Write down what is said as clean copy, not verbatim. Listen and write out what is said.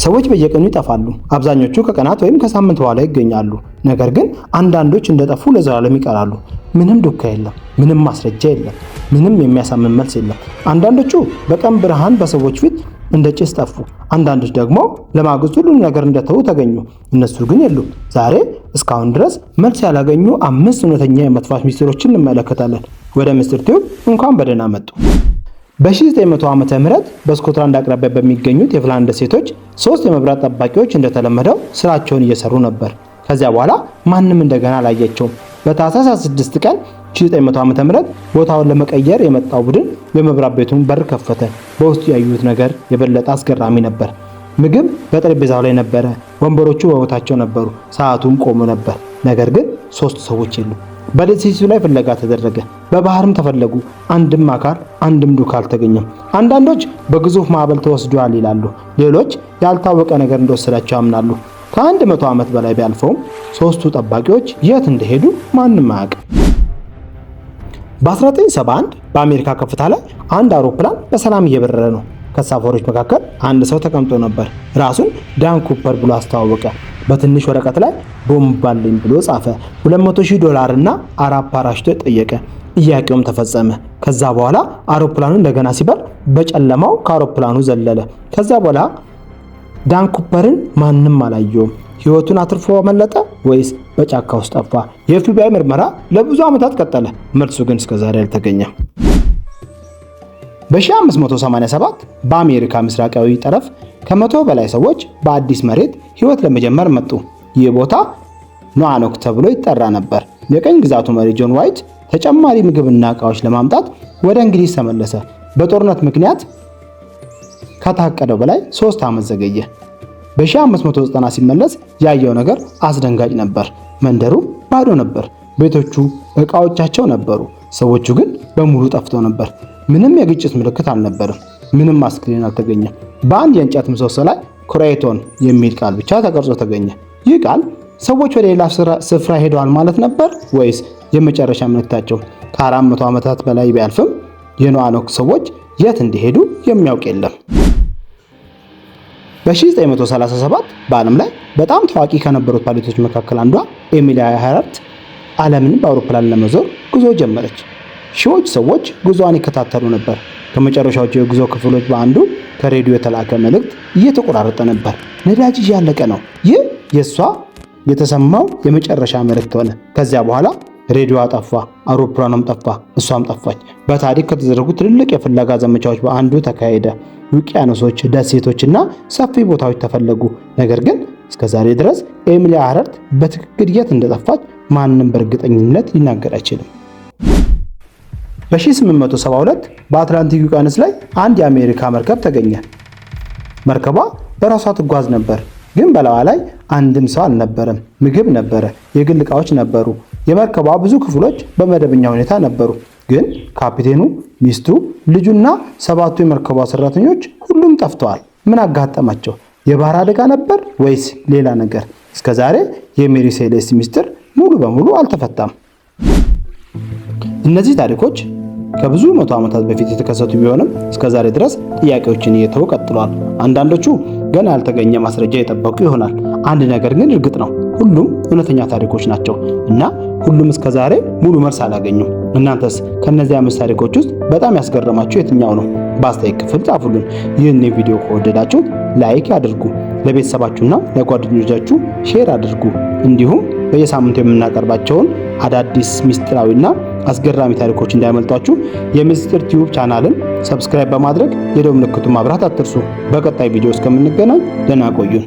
ሰዎች በየቀኑ ይጠፋሉ። አብዛኞቹ ከቀናት ወይም ከሳምንት በኋላ ይገኛሉ። ነገር ግን አንዳንዶች እንደጠፉ ለዘላለም ይቀራሉ። ምንም ዱካ የለም፣ ምንም ማስረጃ የለም፣ ምንም የሚያሳምን መልስ የለም። አንዳንዶቹ በቀን ብርሃን በሰዎች ፊት እንደ ጭስ ጠፉ። አንዳንዶች ደግሞ ለማግስቱ ሁሉም ነገር እንደተዉ ተገኙ። እነሱ ግን የሉም። ዛሬ እስካሁን ድረስ መልስ ያላገኙ አምስት እውነተኛ የመጥፋት ሚስጥሮችን እንመለከታለን። ወደ ምስጢር ቲዩብ እንኳን በደህና መጡ። በ1900 ዓመተ ምህረት በስኮትላንድ አቅራቢያ በሚገኙት የፍላንድ ደሴቶች ሶስት የመብራት ጠባቂዎች እንደተለመደው ስራቸውን እየሰሩ ነበር። ከዚያ በኋላ ማንም እንደገና አላያቸውም። በታህሳስ 16 ቀን 1900 ዓመተ ምህረት ቦታውን ለመቀየር የመጣው ቡድን የመብራት ቤቱን በር ከፈተ። በውስጡ ያዩት ነገር የበለጠ አስገራሚ ነበር። ምግብ በጠረጴዛው ላይ ነበረ፣ ወንበሮቹ በቦታቸው ነበሩ፣ ሰዓቱም ቆሞ ነበር። ነገር ግን ሶስት ሰዎች የሉም። በደሴቲቱ ላይ ፍለጋ ተደረገ። በባህርም ተፈለጉ። አንድም አካል አንድም ዱካ አልተገኘም። አንዳንዶች በግዙፍ ማዕበል ተወስደዋል ይላሉ። ሌሎች ያልታወቀ ነገር እንደወሰዳቸው ያምናሉ። ከ100 ዓመት በላይ ቢያልፈውም ሶስቱ ጠባቂዎች የት እንደሄዱ ማንም አያውቅም። በ1971 በአሜሪካ ከፍታ ላይ አንድ አውሮፕላን በሰላም እየበረረ ነው። ከተሳፋሪዎች መካከል አንድ ሰው ተቀምጦ ነበር። ራሱን ዳን ኩፐር ብሎ አስተዋወቀ። በትንሽ ወረቀት ላይ ቦምብ አለኝ ብሎ ጻፈ። 200,000 ዶላር እና አራት ፓራሹት ጠየቀ። ጥያቄውም ተፈጸመ። ከዛ በኋላ አውሮፕላኑ እንደገና ሲበር በጨለማው ከአውሮፕላኑ ዘለለ። ከዛ በኋላ ዳን ኩፐርን ማንም አላየውም። ህይወቱን አትርፎ አመለጠ ወይስ በጫካ ውስጥ ጠፋ? የኤፍቢአይ ምርመራ ለብዙ ዓመታት ቀጠለ። መልሱ ግን እስከዛሬ አልተገኘም። በ1587 በአሜሪካ ምስራቃዊ ጠረፍ ከ100 በላይ ሰዎች በአዲስ መሬት ህይወት ለመጀመር መጡ። ይህ ቦታ ኖአኖክ ተብሎ ይጠራ ነበር። የቅኝ ግዛቱ መሪ ጆን ዋይት ተጨማሪ ምግብና ዕቃዎች ለማምጣት ወደ እንግሊዝ ተመለሰ። በጦርነት ምክንያት ከታቀደው በላይ 3 ዓመት ዘገየ። በ1590 ሲመለስ ያየው ነገር አስደንጋጭ ነበር። መንደሩ ባዶ ነበር። ቤቶቹ፣ ዕቃዎቻቸው ነበሩ። ሰዎቹ ግን በሙሉ ጠፍተው ነበር። ምንም የግጭት ምልክት አልነበረም። ምንም አስክሬን አልተገኘም። በአንድ የእንጨት ምሰሶ ላይ ክሬቶን የሚል ቃል ብቻ ተቀርጾ ተገኘ። ይህ ቃል ሰዎች ወደ ሌላ ስፍራ ሄደዋል ማለት ነበር ወይስ የመጨረሻ ምልክታቸው? ከ400 ዓመታት በላይ ቢያልፍም የኖአኖክ ሰዎች የት እንደሄዱ የሚያውቅ የለም። በ1937 በዓለም ላይ በጣም ታዋቂ ከነበሩት ፓይለቶች መካከል አንዷ ኤሚሊያ ኤርሃርት ዓለምን በአውሮፕላን ለመዞር ጉዞ ጀመረች። ሺዎች ሰዎች ጉዞዋን ይከታተሉ ነበር። ከመጨረሻዎቹ የጉዞ ክፍሎች በአንዱ ከሬዲዮ የተላከ መልእክት እየተቆራረጠ ነበር። ነዳጅ እያለቀ ነው። ይህ የእሷ የተሰማው የመጨረሻ መልእክት ሆነ። ከዚያ በኋላ ሬዲዮ ጠፋ፣ አውሮፕላኗም ጠፋ፣ እሷም ጠፋች። በታሪክ ከተደረጉ ትልልቅ የፍለጋ ዘመቻዎች በአንዱ ተካሄደ። ውቅያኖሶች፣ ደሴቶችና ሰፊ ቦታዎች ተፈለጉ። ነገር ግን እስከ ዛሬ ድረስ ኤሚሊያ ኤርሃርት በትክክል የት እንደጠፋች ማንም በእርግጠኝነት ሊናገር አይችልም። በ1872 በአትላንቲክ ውቅያኖስ ላይ አንድ የአሜሪካ መርከብ ተገኘ። መርከቧ በራሷ ትጓዝ ነበር፣ ግን በላዋ ላይ አንድም ሰው አልነበረም። ምግብ ነበረ፣ የግል ዕቃዎች ነበሩ። የመርከቧ ብዙ ክፍሎች በመደበኛ ሁኔታ ነበሩ፣ ግን ካፒቴኑ፣ ሚስቱ፣ ልጁና ሰባቱ የመርከቧ ሰራተኞች ሁሉም ጠፍተዋል። ምን አጋጠማቸው? የባህር አደጋ ነበር ወይስ ሌላ ነገር? እስከዛሬ የሜሪ ሴሌስት ሚስጥር ሙሉ በሙሉ አልተፈታም። እነዚህ ታሪኮች ከብዙ መቶ ዓመታት በፊት የተከሰቱ ቢሆንም እስከዛሬ ድረስ ጥያቄዎችን እየተዉ ቀጥለዋል። አንዳንዶቹ ገና ያልተገኘ ማስረጃ የጠበቁ ይሆናል። አንድ ነገር ግን እርግጥ ነው፣ ሁሉም እውነተኛ ታሪኮች ናቸው እና ሁሉም እስከዛሬ ሙሉ መልስ አላገኙም። እናንተስ ከነዚህ አምስት ታሪኮች ውስጥ በጣም ያስገረማችሁ የትኛው ነው? በአስተያየት ክፍል ጻፉልን። ይህን ቪዲዮ ከወደዳችሁት like አድርጉ፣ ለቤተሰባችሁና ለጓደኞቻችሁ share አድርጉ። እንዲሁም በየሳምንቱ የምናቀርባቸውን አዳዲስ ሚስጥራዊና አስገራሚ ታሪኮች እንዳያመልጧችሁ የምስጢር ቲዩብ ቻናልን subscribe በማድረግ የደወል ምልክቱን ማብራት አትርሱ። በቀጣይ ቪዲዮ እስከምንገናኝ ደህና ቆዩን።